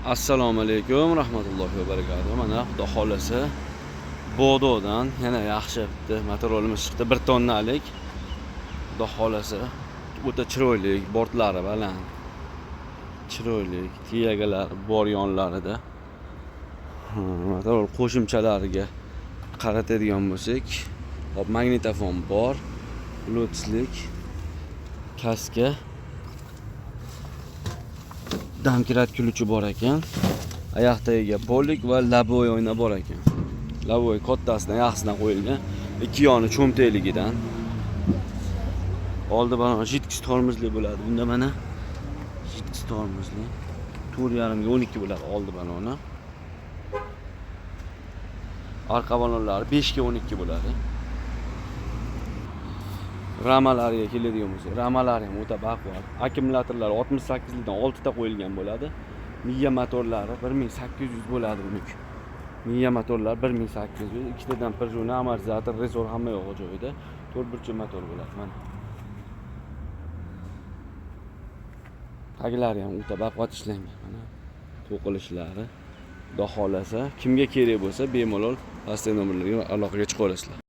Assalomu alaykum rahmatullohi va barakatuh. Mana, xudo xohlasa, Bododan yana yaxshi bitta motorolimiz chiqdi, 1 tonnalik. Xudo xohlasa, o'ta chiroyli, bortlari baland. Chiroyli, тяга lari bor yonlarida. Motorol qo'shimchalariga qaratadigan bo'lsak, hop, magnitofon bor, bluetoothlik, kaska, домкрат ключ i bor ekan. Oyoq tagiga полик va лобовой oyna bor ekan. Лобовой kattasidan, yaxshisidan qo'yilgan. Ikki yoni cho'ntakligidan. Oldi balon жидкость tormozli bo'ladi. Bunda mana жидкость tormozli. 4,5 ga 12 bo'ladi oldi baloni. Orqa balonlari 5 ga 12 bo'ladi. Ramalariga keladigan bo'lsak, ramalari ham o'ta baquvvat. Akkumulyatorlari 68 likdan 6 ta qo'yilgan bo'ladi. Miya motorlari 1800 bo'ladi buniki. Miya motorlar 1800, ikkitadan пружина, amortizator, ressor, hamma yo'g'i joyida. To'rt burchak motor bo'ladi mana. Taglari ham o'ta baquvvat ishlangan mana. To'qilishlari. Xudo xohlasa, kimga kerak bo'lsa, bemalol pastdagi nomerlarga aloqaga chiqa olasizlar.